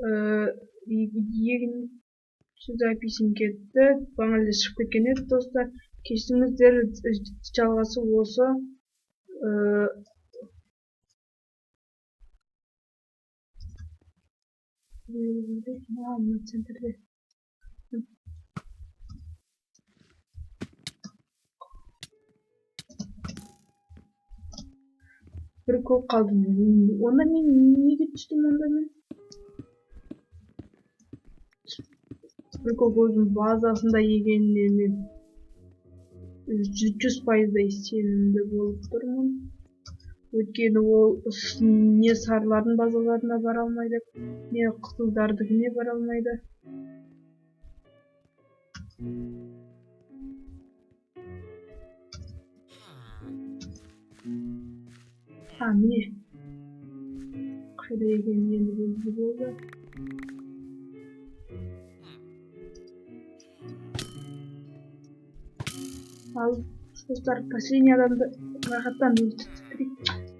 Екінші записім кетті. Бағана шығып кеткен еді, достар. Кешіріңіздер, жалғасы осы. Мына центрде. Бір көк қалдым. Онда мен неге түстім онда мен? Бір көк өзінің базасында екеніне мен 100%-дай сенімді болып тұрмын. Өйткені ол не сарылардың базаларына бара алмайды, не қызылдардікіне бара алмайды. Міне. Қайда екенін енді белгілі болды. Ал, достар, последний адамды рахаттан өлтіріп.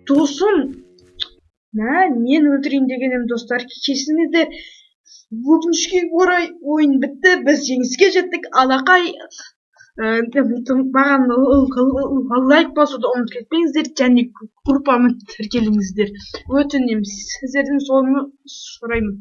Досым! Мә, мен өлтірейін деген едім, достар. Кешіріңіздер. Өкінішке орай ойын бітті. Біз жеңіске жеттік. Алақай. Маған лайк басуды ұмытып кетпеңіздер және группама тіркеліңіздер. Өтінемін, сіздерден соны сұраймын.